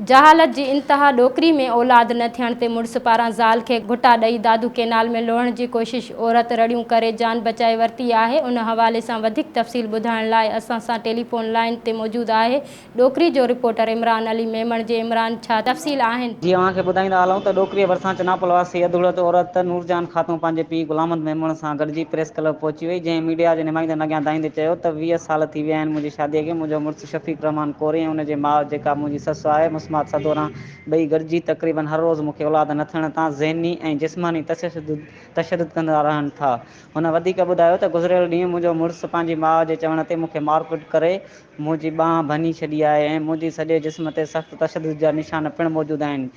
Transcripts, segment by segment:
جهالت جي انتها، ڏوڪري ۾ اولاد نه ٿيڻ تي مڙس پاران زال کي گهٽا ڏئي دادو ڪينال ۾ لوڙهڻ جي ڪوشش، عورت رڙيون ڪري جان بچائي ورتي آهي، ان حوالي سان وڌيڪ تفصيل ٻڌائڻ لاء اسان سان ٽيليفون لائين تي موجود آهي ڏوڪري جو رپورٽر عمران علي ميمڻ جي عمران ڇا تفصيل آهن؟ جي اوهان کي ٻڌائيندا هلون ته ڏوڪريء ڀرسان چناپل واسي اڌڙوٽ عورت نورجهان خاتون پنهنجي پيء غلام محمد ميمڻ سان گڏجي پريس ڪلب پهچي وئي جنهن ميڊيا جي نمائندن اڳيان دانهيندي چيو ته 20 سال ٿي ويا آهن منهنجي شاديء کي منهنجو مڙس شفيق الرحمان ڪوري ۽ ان جي ماء جيڪا منهنجي سس آهي مسمات سدوران ٻئي گڏجي تقريبن هر روز مون کي اولاد نه ٿيڻ تان ذهني ۽ جسماني تشدد ڪندا رهن ٿا. هن وڌيڪ ٻڌايو ته گذريل ڏينهن منهنجو مڙس پنهنجي ماء جي چوڻ تي مون کي مارڪٽ ڪري منهنجي ٻانهن ڀڃي ڇڏي آهي ۽ منهنجي سڄي جسم تي سخت تشدد جا نشان پڻ موجود آهن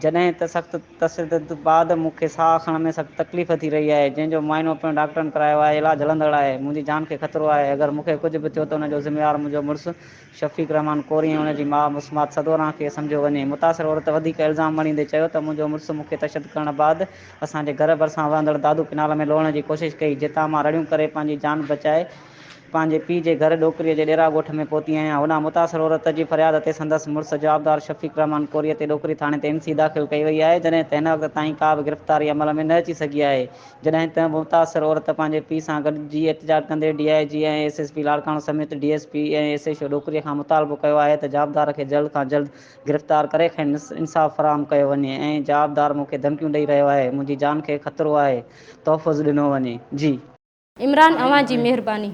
جڏهن ته سخت تشدد بعد مون کي ساهه کڻڻ ۾ سخت تڪليف ٿي رهي آهي، جنهن جو معائنو پڻ ڊاڪٽرن ڪرايو آهي، علاج هلندڙ آهي، منهنجي جان کي خطرو آهي، اگر مون کي ڪجهه به ٿيو ته ان جو ذميوار منهنجو مڙس شفيق الرحمان ڪوري ۽ ان جي ماء مسمات سدوران کي سمجهيو وڃي. متاثر عورت وڌيڪ الزام مڙهيندي چيو ته منهنجو مڙس مون کي تشدد ڪرڻ بعد اسان جي گهر ڀرسان وهندڙ دادو ڪئنال ۾ لوڙهڻ جي ڪوشش ڪئي، جتان مان رڙيون ڪري پنهنجي جان بچائي پنهنجي پيء جي گهر ڏوڪريء جي ڏيرا ڳوٺ ۾ پهتي آهيان. هوڏانهن متاثر عورت جي فرياد تي سندس مڙس جوابدار شفيق الرحمان ڪوريء تي ڏوڪري ٿاڻي تي اين سي داخل ڪئي وئي آهي، جڏهن ته هن وقت تائين ڪا به گرفتاري عمل ۾ نه اچي سگهي آهي، جڏهن ته متاثر عورت پنهنجي پيء سان گڏجي احتجاج ڪندي D I G ۽ S S P Larkana سميت D S P ۽ S H O ڏوڪريء کان مطالبو ڪيو آهي ته جوابدار کي جلد کان جلد گرفتار ڪري کين انصاف فراهم ڪيو وڃي ۽ جوابدار مون کي ڌمڪيون ڏئي رهيو آهي، منهنجي جان کي خطرو آهي، تحفظ ڏنو وڃي. جي. عمران اوهان جي مهرباني.